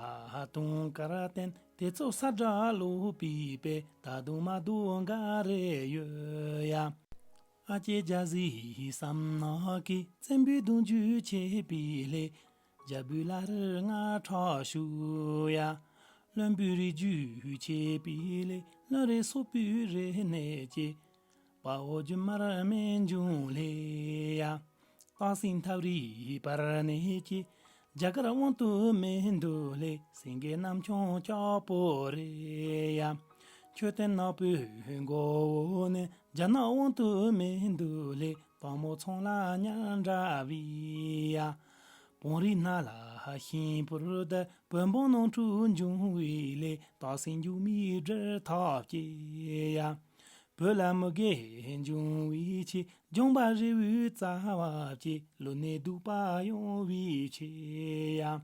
དུང་དཀར་བསྟན། དེ་ཚོ་ས་དགྲ་ལོག་པའི་དཔེ། ད་དུང་མ་ལྡོག་འགའ་རེ་ཡོད་ཡ། ཨ་ཀྱེ་རྒྱ་བཟའི་བསམ་ནག་གི། བཙན་པོའི་གདུང་རྒྱུད་ཆད་པའི་སླད། རྒྱལ་པོའི་བླ་རི་རྔ་ཁྲག་བཞུ་ཡ། བློན་པོའི་རིགས་རྒྱུད་ཆད་པའི་སླད། བློན་རིགས་སོག་པོའི་རིགས་ནས་སྐྱེས། དཔའ་བོ་རྒྱུད་དམར་རྨད་བྱུང་ལྷས་ཡ། སྟག་སེང་ཐབ་རིའི་བར་ནས་སྐྱེས། རྒྱ་གར་དབང་དུ་མི་འདུག་ལེ། སེང་གེ་གནམ་ཆུང་ལྕགས་པོ་རེད་ཡ། མཆོད་རྟེན་ནག་པོའི་མགོ་བོ་ནི། རྒྱ་ནག་དབང་དུ་མི་འདུག་ལེ། སྟག་མོ་ཚང་ལ་ཉ་འདྲ་བའི་ཡ། བོང་རིའི་སྣ་ལ་ཤིང་ཕོར་དུ། བོད་འབངས་ནང་ཁྲོད་འབྱུང་བའི་ལེ། སྟག་སེང་མགྱོགས་མའི་སྦྲུལ་ཐག་བཅད་ཡ། བོད་ལ་མི་དགེ་འབྱུང་བའི་ཆེད། ལྗོན་པ་རི་བོའི་རྩ་བ་བཅད། ལུས་གནད་གདུག་པ་ཡོང་བའི་ཆེད་ཡ།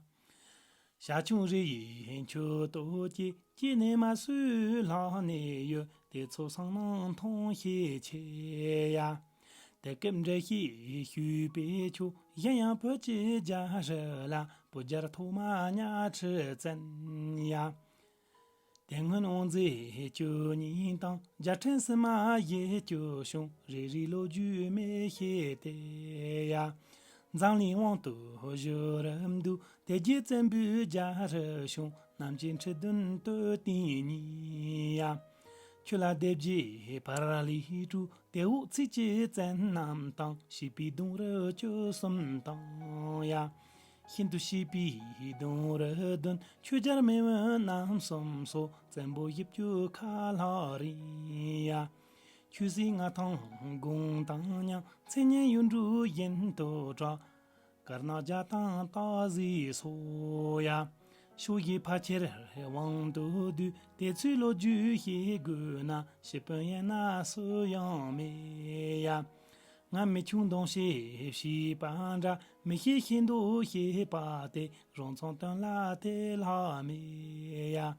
བྱ་ཁྱུང་རི་ཡི་མཆུ་ཏོ་བཅད། སྐྱེས་ནས་མ་སུ་ལྷག་ནས་ཡོད། དེ་ཚོ་སང་ནང་མཐོང་ཤས་ཆེ་ཡ། དེ་སྐབས་འགྲེལ་བཤད་ཞུས་པས་ཆོག་གཞན་ཡང་བོད་ཀྱི་རྒྱལ་རབས་ལ། བོད་རྒྱལ་ཐོག་མ་གཉའ་ཁྲི་བཙན་ཡ། དེ་སྔོན་དབང་མཛད་བཅུ་གཉིས་དང་། རྒྱལ་ཕྲན་སིལ་མ་བཞི་བཅུ་བྱུང་། རེ་རེའི་ལོ་རྒྱུས་མི་ཤེས་ཏེ་ཡ། འཛམ་གླིང་དབང་དུ་བཞུར་རབས་འདུག་དེ་རྗེས་བཙན་པོའི་རྒྱལ་རབས་བྱུང་། རྣམ་རྒྱལ་ཁྲི་བདུན་སྟོད་ཐེངས་གཉིས་ཡ། ཆོས་ལ་སྡེ་བརྒྱད་ཕར་ལུས་དཀྲུགས། དེ་འོག་ཚིགས་ཀྱི་བཙན་རྣམས་དང་། བྱིས་པའི་གདུང་རབས་བཅུ་གསུམ་དང་ཡ། ཤིན་ཏུ་བྱིས་པའི་གདུང་རབས་བདུན། ཆོས་རྒྱལ་མེས་དབོན་རྣམ་གསུམ་སོགས། བཙན་པོ་བཞི་བཅུ་ཁ་ལྷག་རིང་ཡ། ཆོས་སྲིད་མངའ་ཐང་དགུང་དང་མཉམ། མཚན་སྙན་ཡུལ་འབྲུག་བཞིན་དུ་གྲགས། དཀར་ནག་རྒྱ་དང་སྟག་གཟིག་སོགས་ཡ། ཕྱོགས་བཞི་ཕལ་ཆེར་དབང་དུ་བསྡུས། དེ་ཚོའི་ལོ་རྒྱུས་བཤད་དགོས་ན། ཞུ་དཔོན་ཡན་ན་སུ་ཡང་མེད་ཡ། ང་མི་ཆུང་གདོང་ཤེས་བྱིས་པ་འདྲ། མི་ཤེས་ཤེས་མདོག་བྱེད་པ་དེ། རང་ཚོང་དོན་ལ་དེ་ལྷག་མེད་ཡ།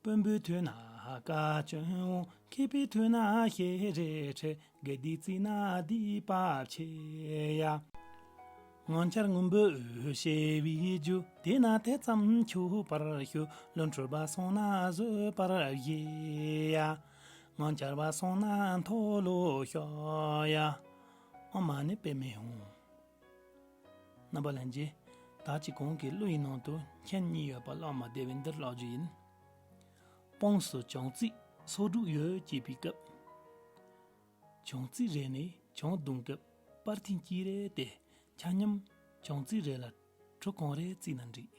དཔོན་པོའི་ཐོས་ན་བཀའ་བཀྱོན་འོང་། མཁས་པའི་ཐོས་ན་ཤེས་རིག་ཁྲི། དགེ་སྡིག་བརྩིས་ན་སྡིག་པ་ཆེ་ཡ། ངང་འཆར་སྔོན་པོས་བཤད་པའི་རྒྱུ། དེས་ན་དེ་ཙམ་ཆོག་པར་ཞུ། བློན་ཁྲོས་པ་སོང་ན་བཟོད་པར་བཞེས་ཡ། ངང་འཆར་བ་སོང་ན་མཐོལ་ལོ་བཤགས་ཡ། ཨ་མ་ནི་དཔེ་མི་ཧུང་། རྣམ་པ་ལྷན་རྒྱས། ད་ཅི་གོང་གི་གླུ་ཡི་ནང་དུ་མཁྱེན་གཉིས་ཡོད་པ་བཀླགས་མ་བདེ་བས་འདིར་བཀླག་རྒྱུ་ཡིན། དཔངས་སུ་བྱང་རྩིས་སོ་དྲུག་ཡོད་ཅེས་པའི་སྐབས། བྱང་རྩིས་རེ་ནས་བྱང་བརྡུང་སྐབས་པར་ཐིང་གཅིག་རེ་སྟེ། ཆ་མཉམ་བྱང་རྩིས་རེ་ལ་ཁྲི་གང་རེ་བརྩིས་ན་འགྲིག་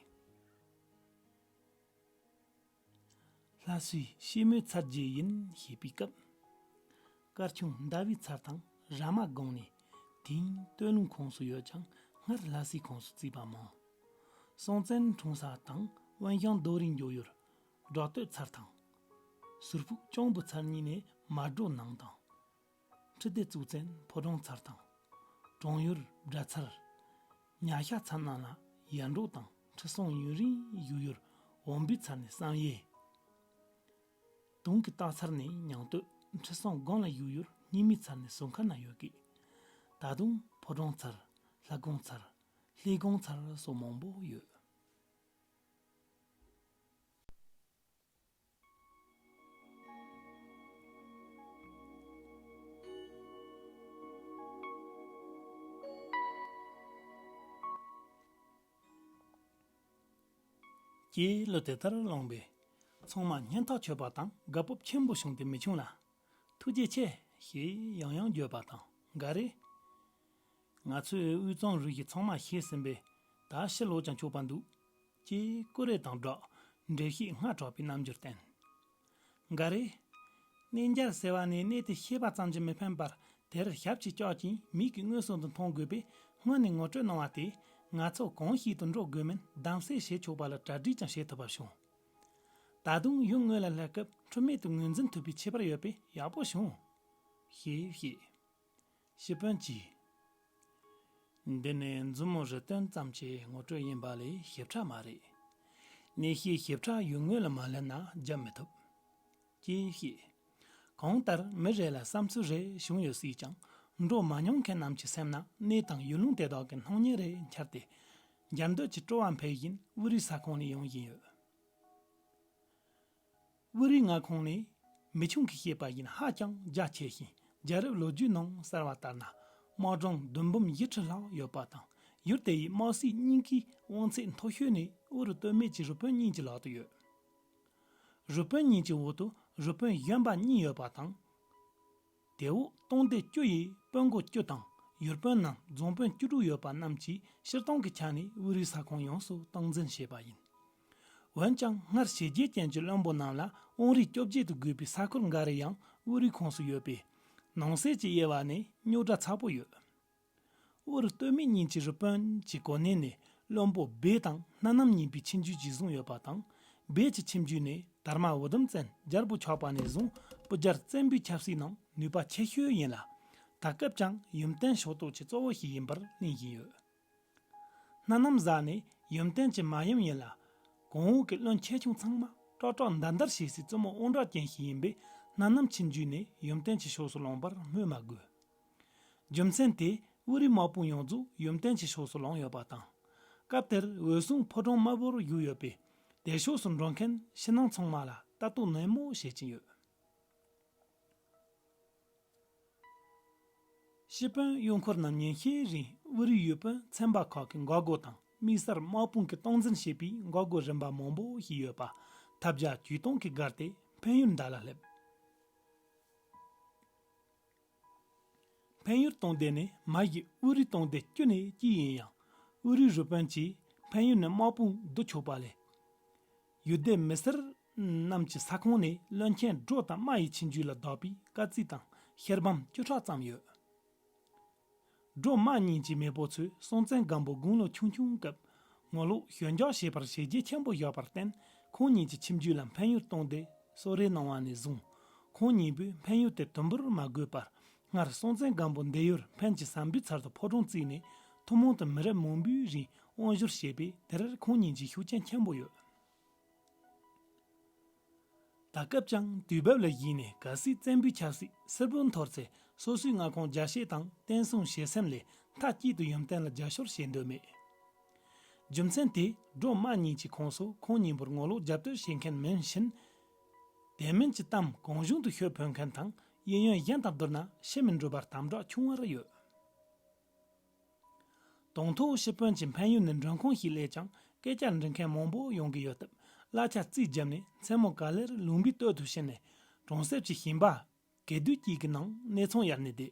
ལྷ་སའི་ཤེལ་མོའི་ཚར་རྗེས་ཡིན་ཞེས་པའི་སྐབས། དཀར་ཆུང་ཟླ་བའི་ཚར་དང་ར་མ་སྒང་ནས་དེང་སྟོད་ལུང་ཁོངས་སུ་ཡོད་ཀྱང་སྔར་ལྷ་སའི་ཁོངས་སུ་བརྩིས་པ་མང་། སྲོང་བཙན་འཁྲུངས་ས་དང་དབོན་ཞང་རྡོ་རིང་འཇོག་ཡུལ་སྦྲ་སྟོད་ཚར་དང་། ཟུར་ཕུག་ལྕང་བུ་ཚར་གཉིས་ནས་མར་འགྲོ་ནང་དང་། ཁྲི་ལྡེ་གཙུག་བཙན་ཕོ་བྲང་ཚར་དང་། གྲོང་ཡུལ་སྦྲ་ཚར། ཉ་ཤ་ཚར་རྣམས་ལ་ཡར་འབྲོག་དང་ཁྲི་སྲོང་ཡུན་རིང་བཞུགས་ཡུལ་འོམ་བུའི་ཚར་ནས་བསམ་ཡས། དུང་གི་སྟག་ཚར་ནས་ཉང་སྟོད། ཁྲི་སྲོང་སྒང་ལ་བཞུགས་ཡུལ་སྙིགས་མའི་ཚར་ནས་ཟུར་མཁར་ན་ཡོད་ཀི། ད་དུང་ཕོ་བྲང་ཚར། ལྷ་སྒང་ཚར། ལྷས་སྒང་ཚར་སོགས་མང་པོ་ཡོད། ཀྱེ་གླུ་དེ་ལྟར་བླངས་པས། ཚང་མ་སྙན་ཐག་ཆོད་པ་དང་དགའ་སྤོབས་ཆེན་པོ་བྱུང་སྟེ་མི་ཆུང་ལ། ཐུགས་རྗེ་ཆེ་ཞེས་ཡང་ཡང་བརྗོད་པ་དང་འགའ་རེས། ང་ཚོས་དབུས་གཙང་རུ་བཞི་ཚང་མ་ཤེས་ཟིན་པས་ད་ཕྱིར་ལོག་ཀྱང་ཆོག་པ་འདུག་ཅེས་ཀུ་རེ་དང་སྦྲགས་འགྲེལ་བཤད་སྔ་དྲགས་པའི་རྣམ་འགྱུར་བསྟན། འགའ་རེས། གནས་མཇལ་ཟེར་བ་ནི་གནས་དེ་ཤེས་པ་ཙམ་གྱིས་མི་ཕན་པར་དེར་ཞབས་ཀྱིས་བཅགས་ཀྱིན་མིག་གིས་མངོན་སུམ་དུ་མཐོང་དགོས་པས་སྔོན་ནས་ངོ་སྤྲོད་གནང་བ་དེས་ང་ཚོ་གང་ཞིག་ཏུ་འགྲོ་དགོས་མིན་གདམ་གསེས་བྱེད་ཆོག་པ་ལ་གྲ་སྒྲིག་ཀྱང་བྱེད་ཐུབ་པ་བྱུང་། ད་དུང་ཡུལ་དངོས་ལ་སླེབས་སྐབས་འཁྲུལ་མེད་དུ་ངོས་འཛིན་ཐུབ་པའི་ཁྱད་པར་ཡོད་པས་ཡག་པོ་བྱུང་། ཞེས་བཤད། ཞུ་དཔོན་གྱིས། འདི་ནི་མཛུབ་མོ་རི་སྟོན་ཙམ་གྱི་ངོ་སྤྲོད་ཡིན་པ་ལས་ཞིབ་ཕྲ་མ་རེད། གནས་བཤད་ཞིབ་ཕྲ་ཡུལ་དངོས་ལ་མ་སླེབས་ན་རྒྱབ་མི་ཐུབ། ཅེས་བཤད། གང་ལྟར་མི་རེ་ལ་བསམ་ཚུལ་རེ་བྱུང་ཡོད་སྲིད་ཀྱང་འགྲོ་མ་མྱོང་མཁན་རྣམས་ཀྱི་སེམས་ན་གནས་དང་ཡུལ་ལུང་དེ་དག་གི་སྣང་བརྙན་རེ་འཆར་ཏེ། མཇལ་འདོད་ཀྱི་སྤྲོ་བ་འཕེལ་བཞིན་དབུ་རུའི་ས་ཁོངས་ནས་ཡོང་བཞིན་ཡོད། དབུ་རུའི་མངའ་ཁོངས་ནས་མི་ཆུང་གིས་བཤད་པ་བཞིན་ཧ་ཅང་རྒྱ་ཆེ་ཞིང་རྒྱལ་རབས་ལོ་རྒྱུས་ནང་གསལ་བ་ལྟར་ན་དམག་སྦྱོང་བདུན་འབུམ་བཞི་ཁྲི་ལྷག་ཡོད་པ་དང་ཡུལ་དེ་ཡི་དམག་སྲིད་གཉིས་ཀའི་དབང་ཚད་མཐོ་ཤོས་ནི་དབུ་རུ་སྟོད་སྨད་ཀྱི་རུ་དཔོན་གཉིས་ཀྱི་ལག་ཏུ་ཡོད། རུ་དཔོན་གཉིས་ཀྱི་འོག་ཏུ་རུ་དཔོན་གཞོན་པ་གཉིས་ཡོད་པ་དང་། དེ་འོག་སྟོང་སྡེ་བཅུ་ཡི་དཔོན་འགོ་བཅུ་དང་ ཡུལ་དཔོན་ནམ་རྫོང་དཔོན་བཅུ་དྲུག་ཡོད་པ་རྣམས་ཀྱིས་སྤྱིར་བཏང་གི་ཆ་ནས་དབུ་རུའི་ས་ཁོངས་ཡོངས་སུ་སྟངས་འཛིན་བྱས་པ་ཡིན། འོན་ཀྱང་སྔར་ཞི་རྒྱས་ཅན་གྱི་བློན་པོ་རྣམས་ལ་དབང་རིས་བཅོ་བརྒྱད་དུ་བགོས་པའི་ས་ཁུལ་འགའ་རེ་ཡང་དབུ་རུའི་ཁོངས་སུ་ཡོད་པས། ནང་གསེས་ཀྱི་དབྱེ་བ་ནི་རྙོག་དྲ་ཚ་པོ་ཡོད། དབུ་རུ་སྟོད་སྨད་གཉིས་ཀྱི་རུ་དཔོན་གྱི་གོ་གནས་ནས་བློན་པོ་སྦས་དང་སྣ་ནམ་གཉིས་པོའི་ཁྱིམ་རྒྱུད་ཀྱིས་བཟུང་ཡོད་པ་དང་། སྦས་ཀྱི་ཁྱིམ་རྒྱུད་ནི་དར་མ་འུ་དུམ་བཙན་རྒྱལ་པོ་ཆགས་པ་ནས་བཟུང་སྤུ་རྒྱལ་བཙན་པོའི་ཆབ་སྲིད་ནང་ནུས་པ་ཆེ་ཤོས་ཡིན་ལ། ད་སྐབས་ཀྱང་ཡུམ་བརྟན་ཕྱོགས་གཏོགས་ཀྱི་གཙོ་བོ་ཞིག་ཡིན་པར་གླེང་བཞིན་ཡོད། སྣ་ནམ་བཟའ་ནི་ཡུམ་བརྟན་གྱི་མ་ཡུམ་ཡིན་ལ། གོང་འོག་གི་བློན་ཆེ་ཆུང་ཚང་མ་ཀྲོག་ཀྲོག་འདར་འདར་བྱེད་སའི་བཙུན་མོ་དབང་དྲག་ཅན་ཞིག་ཡིན་པས། སྣ་ནམ་ཁྱིམ་རྒྱུད་ནི་ཡུམ་བརྟན་གྱི་ཕྱོགས་སུ་ལངས་པར་སྨོས་མ་དགོས། རྒྱུ་མཚན་དེ་དབུ་རུའི་དམག་དཔུང་ཡོངས་རྫོགས་ཡུམ་བརྟན་གྱི་ཕྱོགས་སུ་ལངས་ཡོད་པ་དང་། སྐབས་དེར་འོད་སྲུང་ཕོ་བྲང་དམར་པོར་བཞུགས་ཡོད་པས། དེ་ཕྱོགས་སུ་འགྲོ་མཁན་ཕྱི་ནང་ཚང་མ་ལ་ལྟ་རྟོག་ནན་མོ་བྱེད་ཀྱིན་ཡོད། སྤྱི་དཔོན་གཡོན་འཁོར་རྣམས་ཉིན་ཤས་རིང་དབུ་རུའི་ཡུལ་དཔོན་ཚན་པ་ཁག་གི་འགག་སྒོ་དང་དམིགས་བསལ་དམག་དཔུང་གིས་སྟངས་འཛིན་བྱས་པའི་འགག་སྒོ་རིམ་པ་མང་པོ་ཞིག་ཡོད་པ་ཐབས་བརྒྱ་ཇུས་སྟོང་གིས་བརྒལ་ཏེ་འཕན་ཡུལ་མདའ་ལ་སླེབས། འཕན་ཡུལ་སྟོང་སྡེ་ནི་མ་གཞི་དབུ་རུའི་སྟོང་སྡེ་བཅུ་ནས་གཅིག་ཡིན་ཡང་། དབུ་རུའི་རུ་དཔོན་གྱིས་འཕན་ཡུལ་ནས་དམག་དཔུང་བསྡུ་ཆོག་པ་ལས། ཡུལ་སྡེ་མི་སེར་རྣམས་ཀྱི་ས་ཁོངས་ནས་བློན་ཆེན་སྒྲོ་དང་རྨ་ཡི་ཁྱིམ་རྒྱུད་ལ་བདག་པའི་བཀའ་བརྩིས་དང་ཤེལ་བམ་བཅུ་ཕྲག་ཙམ་ཡོད། སྒྲོ་རྨ་གཉིས་ཀྱི་མེས་པོ་ཚོས་སྲོང་བཙན་སྒམ་པོ་དགུང་ལོ་ཆུང་ཆུང་སྐབས་ངོ་ལོག་ཞོད་འཇགས་བྱེད་པར་བྱས་རྗེས་ཆེན་པོ་བཞག་པར་བརྟེན། ཁོང་གཉིས་ཀྱི་ཁྱིམ་རྒྱུད་ལ་འཕན་ཡུལ་སྟོང་སྡེ་གསོལ་རས་གནང་བ་ནས་བཟུང་། ཁོང་གཉིས་པོས་འཕན་ཡུལ་དེ་དུམ་བུར་མ་བགོས་པར། སྔར་སྲོང་བཙན་སྒམ་པོ་འདས་ཡུལ་འཕན་གྱི་ཟམ་པའི་ཚལ་དུ་ཕོ་བྲང་བརྩིགས་ནས་ཐུན་མོང་དུ་མི་རབས་མང་པོའི་རིང་དབང་བསྒྱུར་བྱས་པས། དེར་ཁོང་གཉིས་ཀྱི་ཤུགས་རྐྱེན་ཆེན་པོ་ཡོད། ད་སྐབས་ཀྱང་དུས་བབ་ལ་གཞིགས་ནས་གལ་སྲིད་བཙན་པོའི་ཆབ་སྲིད་སིལ་བུར་འཐོར་ཚེ། སོ་སོའི་མངའ་ཁོངས་རྒྱ་བཤད་དང་བསྟན་སྲུང་བྱེད་སེམས་ལས་མཐའ་གཅིག་ཏུ་ཡུམ་བརྟན་ལ་རྒྱབ་སྐྱོར་བྱེད་འདོད་མེད། རྒྱུ་མཚན་དེ་སྒྲོ་རྨ་གཉིས་ཀྱི་ཁོངས་སུ་ཁོང་གཉིས་པོར་ངོ་ལོག་རྒྱབ་གཏོད་བྱེད་མཁན་མིན་ཕྱིན། དེ་མིན་གྱི་གཏམ་གང་བྱུང་དུ་ཤོད་ཕོད་མཁན་དང་། གཡས་གཡོན་གཞན་དང་བསྡུར་ན་ཤི་མི་འགྲོ་བར་དམ་དྲག་ཆུང་བར་ཡོད། དང་ཐོག་སྤྱི་དཔོན་གྱིས་འཕན་ཡུལ་ནས་མགྲོན་ཁང་ཞིག་གླས་ཀྱང་སྐད་ཆ་འདྲི་མཁན་མང་པོ་ཡོང་གི་ཡོད་སྟབས། གླ་ཆ་རྩིས་བརྒྱབ་ནས་མཚན་མོ་ག་ལེར་ལུང་པའི་སྟོད་དུ་ཕྱིན་ནས་གྲོང་གསེབ་ཀྱི་ཞིང་པ་གད་སྡུད་ཅིག་གི་ནང་གནས་ཚང་གཡར་ནས་བསྡད།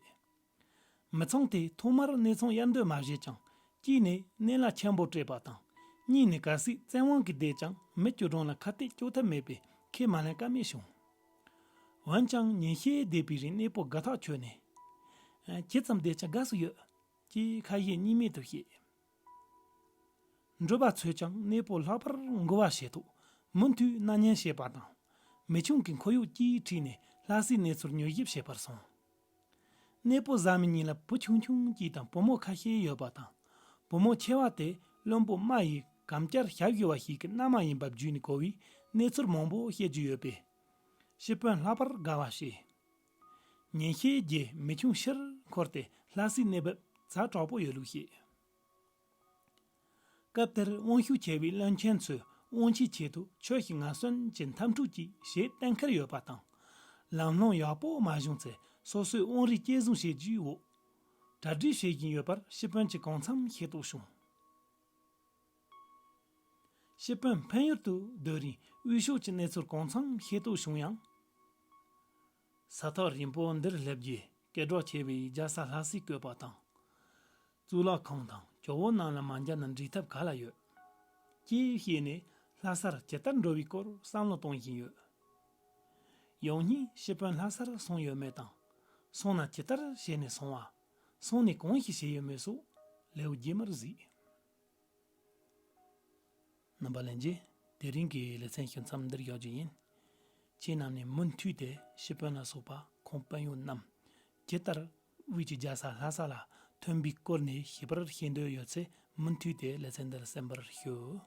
མི་ཚང་དེས་ཐོག་མར་གནས་ཚང་གཡར་འདོད་མ་བྱས་ཀྱང་། གཅིག་ནས་གནས་ལ་ཆེན་པོ་སྤྲད་པ་དང་། གཉིས་ནས་གལ་སྲིད་བཙན་དབང་གིས་བསྡད་ཀྱང་མི་བཅུ་གྲངས་ལ་ཁ་གཏད་གཅོག་ཐབས་མེད་པས་ཁས་མ་ལེན་ཀ་མེད་བྱུང་། འོན་ཀྱང་ཉིན་ཤས་བསྡད་པའི་རིང་གནས་པོ་དགའ་ཐག་ཆོད་ནས། ཇི་ཙམ་བསྡད་ཀྱང་དགའ་སུ་ཡོད། ཅེས་ཁ་ཞེ་གཉིས་མེད་དུ་བཤད། འགྲུལ་པ་ཚོས་ཀྱང་གནས་པོ་ལྷག་པར་མགུ་བ་བྱེད་དུ་མུ་མཐུད་སྣ་བརྙན་བྱེད་པ་དང་། མི་ཆུང་གི་ཁོར་ཡུག་ཅིག་ཁྲིད་ནས་ལྷ་སའི་གནས་ཚུལ་ཉོ་ཞིབ་བྱེད་པར་སོང་། གནས་པོ་བཟའ་མི་གཉིས་ལ་བུ་ཆུང་ཆུང་གཅིག་དང་བུ་མོ་ཁ་ཤས་ཡོད་པ་དང་། བུ་མོ་ཆེ་བ་དེ་བློན་པོ་རྨ་ཡི་གམ་བཅར་ཞབས་ཞུ་བ་ཞིག་གི་མནའ་མ་ཡིན་པ་བརྗོད་ནས་གོ་བའི་གནས་ཚུལ་མང་པོ་བཤད་རྒྱུ་ཡོད་པས། སྤྱི་དཔོན་ལྷག་པར་དགའ་བ་བྱས། ཉིན་ཤས་རྗེས་མི་ཆུང་ཕྱིར་འཁོར་ཏེ་ལྷ་སའི་གནས་བབ་ཛ་དྲག་པོ་ཡོད་ལུགས་བཤད། སྐབས་དེར་དབང་ཤུགས་ཆེ་བའི་བློན་ཆེན་ཚོས་དབང་ཆའི་ཆེད་དུ་ཆོས་ཞུ་ངན་སོན་གྱི་འཐབ་འཁྲུག་ཅིག་བྱེད་གཏན་འཁེལ་ཡོད་པ་དང་། ལམ་ལྷོང་ཡག་པོ་མ་བྱུང་ཚེ་སོ་སོའི་དབང་རིས་གཅེས་བཟུང་བྱེད་རྒྱུའི་འོག་གྲ་སྒྲིག་བྱེད་བཞིན་ཡོད་པར་སྤྱི་དཔོན་གྱིས་གང་འཚམ་ཤེས་རྟོགས་བྱུང་། སྤྱི་དཔོན་འཕན་ཡུལ་དུ་སྡོད་རིང་དབུས་ཕྱོགས་ཀྱི་གནས་ཚུལ་གང་འཚམ་ཤེས་རྟོགས་བྱུང་ཡང་། ས་ཐག་རིང་པོ་འདིར་སླེབས་རྗེས་སྐད་གྲགས་ཆེ་བའི་རྒྱལ་ས་ལྷ་སའི་བཀོད་པ་དང་། གཙུག་ལག་ཁང་དང་ཇོ་བོ་རྣམས་ལ་མ་མཇལ་ན་འགྲིག་ཐབས་ག་ལ་ཡོད། ཅེས་བཤད་ནས་ལྷ་སར་ཇི་ལྟར་འགྲོ་བའི་སྐོར་བསམ་བློ་གཏོང་བཞིན་ཡོད། ཡང་སྙིང་སྤྱི་དཔོན་ལྷ་སར་སོང་ཡོད་མེད་དང་། སོང་ན་ཇི་ལྟར་བྱས་ནས་སོང་བ། སོང་ནས་གང་ཞིག་བྱས་ཡོད་མེད་སོགས་ལེའུ་རྗེས་མར་གཟིགས། རྣམ་པ་ལྷན་རྒྱས། དེ་རིང་གི་ལེ་ཚན་ཞུ་མཚམས་འདིར་བཞག་རྒྱུ་ཡིན། ཁྱེད་རྣམས་ནས་མུ་མཐུད་དེ་སྤྱི་དཔོན་ལ་སོགས་པ་ཁོང་དཔོན་གཡོག་རྣམས་ཇི་ལྟར་དབུས་ཀྱི་རྒྱལ་ས་ལྷ་ས་ལ་ཐོན་པའི་སྐོར་ནས་ཞིབ་པར་ཤེས་འདོད་ཡོད་ཚེ་མུ་མཐུད་དེ་ལེ་ཚན་འདིར་གསན་པར་ཞུ།